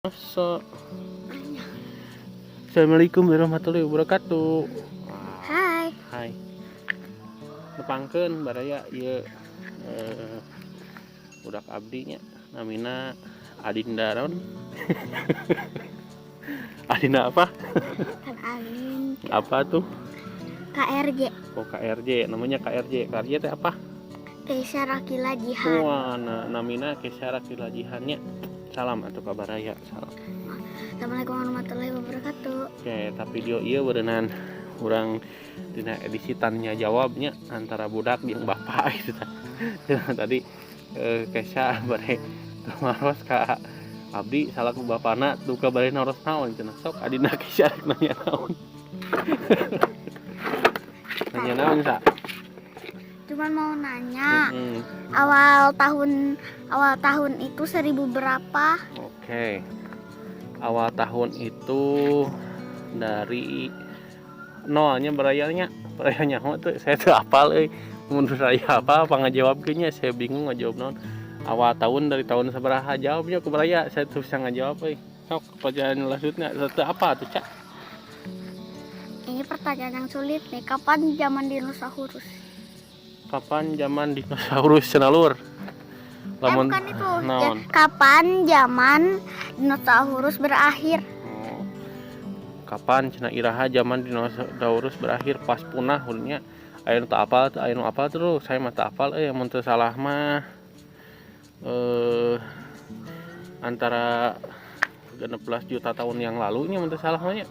Masa. Assalamualaikum warahmatullahi wabarakatuh. Hai. Hai. Nepangkeun baraya ieu budak abdi nya, namina Adinda naon? Adinda apa? Kan Alin. Apa tuh? KRJ. Oh, KRJ, namanya KRJ. KRJ teh apa? Keisha Rakila Jihan. Wah, nah, namina Keisha Rakila Jihannya. Salam atau kabar raya, salam. Assalamualaikum warahmatullahi wabarakatuh. Oke, tapi video ieu berenang urang dina edisi tanya jawabnya antara budak jeung bapak gitu tah. Tadi Keisha bade tumaros ka abdi salaku bapana duka bade naros naon cenah. Sok adina Keisha rek nanya naon? Nanya naon sa? Cuman mau nanya, awal tahun itu seribu berapa? Oke. Awal tahun itu dari nolnya barayanya, barayanya tuh saya tuh apal euy. Mun raya apa apa ngajawabkeunnya, saya bingung ngajawab naon. Awal tahun dari tahun sabaraha, jawabnya ku baraya, saya tuh bisa ngajawab euy. Sok pertanyaan lanjutnya teu apa tuh, Cak? Ini pertanyaan yang sulit nih. Kapan zaman dinosaurus? Kapan zaman dinosaurus cenah, lur? Lamun Bukan itu. Ya, naon? Kapan zaman dinosaurus berakhir? Oh. Kapan cenah, iraha zaman dinosaurus berakhir, pas punah nya. Aya nu teu apal, aya nu apal terus, saya mah teu apal euy. Mun teu salah mah antara 16 juta tahun yang lalu nya, mun teu salah mah nya.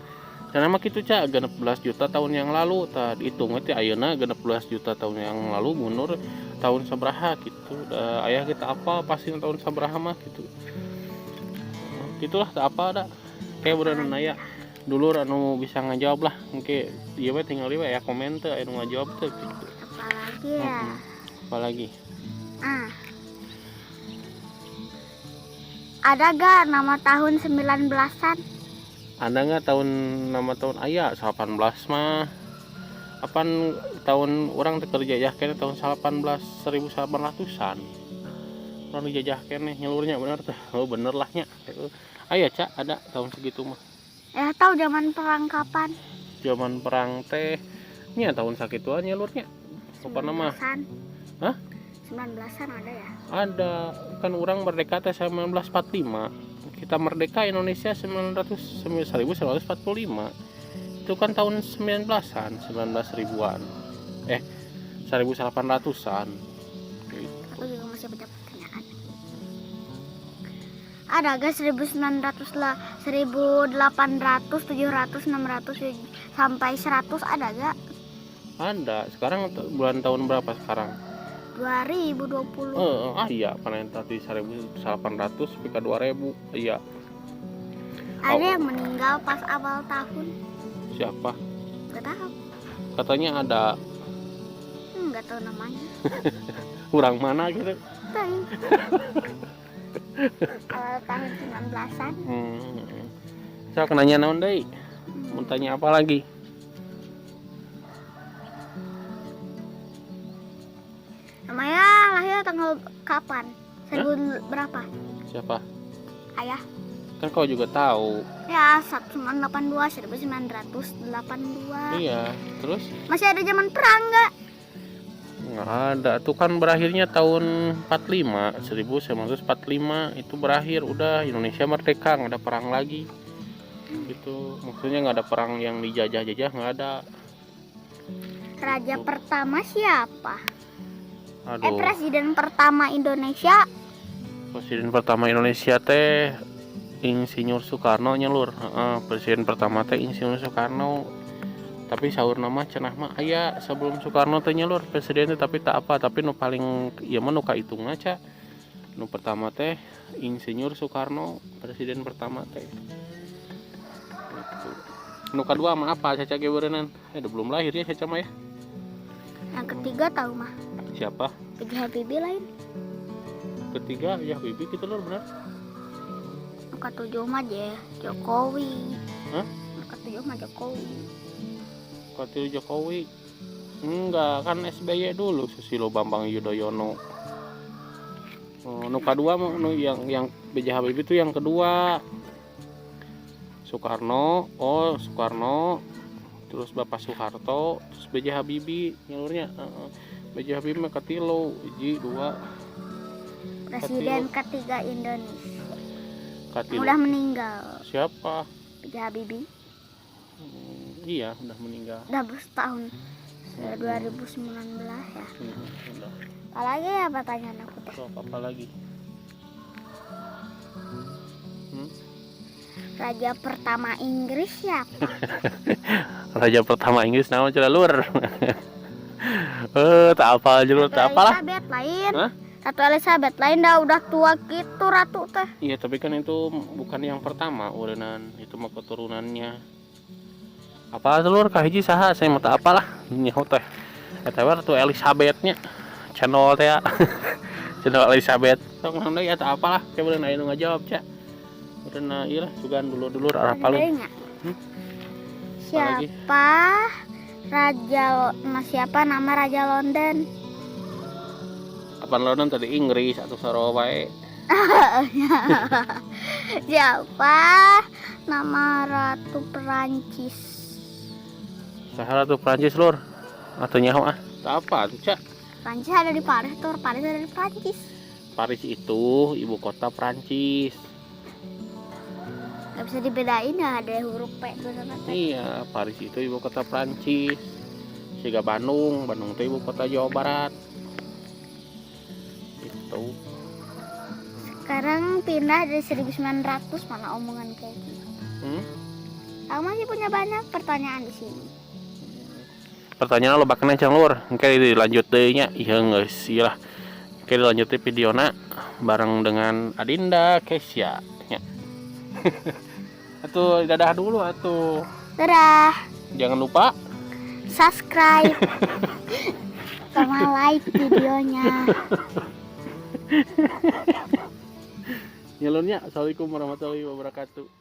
Cenah mah kitu, Ca, 16 juta tahun yang lalu. Tah, dihitung teh ayeuna 16 juta tahun yang lalu mundur tahun sabaraha gitu. Da aya kita apa pasti tahun sabaraha mah gitu. Gitulah, tak apa dah. Kayak udah nanya dulur anu bisa ngajawab lah, engke ieu we tinggal we ya komen teh anu ngajawab teh gitu. Apalagi ya? Apalagi? Ah. Ada gak nama tahun 19-an? Ada nggak tahun, nama tahun aya 18 mah. Apaan, tahun urang teh kerja ya kayaknya tahun 18 1800-an. Urang dijajah keneh nya, lur, nya, bener tuh. Oh, bener lah nya. Aya, Cak, ada tahun segitu mah. Ya, tahu zaman perang kapan? Zaman perang teh nya tahun sakituan ya, lur, nya. Kapan nama? 19-an. Hah? 19-an ada ya? Ada, kan urang merdeka teh 1945. Kita merdeka Indonesia 900 1945. Itu kan tahun 19-an, 19 ribuan. 1800-an. Gitu. Aku juga masih punya pertanyaan. Ada gak 1900 lah, 1800, 700, 600 sampai 100 ada gak? Ada. Sekarang bulan tahun berapa sekarang? 2020. Ah iya, karena yang tadi 1800 sampai ke 2000. Iya. Ada Oh. yang meninggal pas awal tahun? Siapa? Gak tahu. Katanya ada. Gak tahu namanya. Kurang mana gitu. Tahu. Awal tahun 19-an. Saya nanya naon deui? Mau tanya apa lagi? Namanya lahir tanggal kapan? Seribu berapa? Siapa? Ayah. Kan kau juga tahu. Ya, 1982, 1982. Iya, terus? Masih ada zaman perang nggak? Nggak ada. Itu kan berakhirnya tahun 45, 1945 itu berakhir udah Indonesia merdeka, nggak ada perang lagi. Gitu. Maksudnya nggak ada perang yang dijajah-jajah, nggak ada. Raja Gitu. pertama siapa? Aduh. Presiden pertama Indonesia? Presiden pertama Indonesia teh Insinyur Soekarno nya, lur. Heeh, presiden pertama teh Insinyur Soekarno. Tapi saur nama cenah mah aya sebelum Soekarno teh nya, lur, presiden teh, tapi tak apa, tapi nu paling ieu mah nu kahitung Ca. Nu pertama teh Insinyur Soekarno, presiden pertama teh. Gitu. Nu kadua mah apa Caca ge beureunan? Udah belum lahir ya Caca mah ya. Yang ketiga tahu mah. Siapa? B.J. Habibie lain. Ketiga ya Habibie gitu, lur, bener. Nu ketujuh mah Jokowi. Hah? Nu ketujuh mah Jokowi. Ketujuh Jokowi. Enggak, kan SBY dulu, Susilo Bambang Yudhoyono. Oh, nu kadua mah nu yang B.J. Habibie itu yang kedua. Soekarno, oh Soekarno, terus Bapak Soeharto, terus B.J. Habibie nya lur nya. Heeh. B.J. Habibie mah katilu, hiji, dua. Presiden ketiga Indonesia. Katilu. Udah meninggal. Siapa? B.J. Habibie. Iya, udah meninggal. Udah setahun 2019 ya. Udah. Apalagi ya pertanyaan aku teh? Sok, apa lagi? Raja pertama Inggris siapa? Raja pertama Inggris naon cenah, lur? Eh, tak apa aja, lur, tak apalah. Elizabeth lain. Hah? Ratu Elizabeth lain dah udah tua gitu ratu teh. Iya, tapi kan itu bukan yang pertama urunan, itu mah keturunannya. Apa lur, kahiji saha, saya mau tak apalah nyaho teh. Eta we Ratu Elizabethnya. Channel teh ya. Channel Elizabeth. Sok naon deui ya, tak apalah, kayak bener aya nu ngajawab, Cak. Udah ieu lah sugan dulur-dulur arah paling. Ada nggak? Hmm? Apalagi? Siapa raja nah, siapa nama raja London? Apa London tadi Inggris atau sarua wae. Siapa nama ratu Perancis? Saha Ratu Prancis, lur? Atau nyaho ah? Tak apa tuh, Cak. Prancis ada di Paris tuh, Paris ada di Prancis. Paris itu ibu kota Prancis. Gak bisa dibedain ya, ada huruf P beneran teh. Iya, Paris itu ibu kota Prancis. Siga Bandung, Bandung itu ibu kota Jawa Barat. Itu. Sekarang pindah dari 1900, mana omongan kayak gitu. Aku masih punya banyak pertanyaan di sini. Pertanyaan lo bakal can, lur. Engke dilanjut deui nya. Iya geus ieu lah. Engke dilanjut deui videona bareng dengan Adinda Kesya nya. Atuh dadah dulu atuh. Dadah. Jangan lupa subscribe sama like videonya. Nya lur nya. Assalamualaikum warahmatullahi wabarakatuh.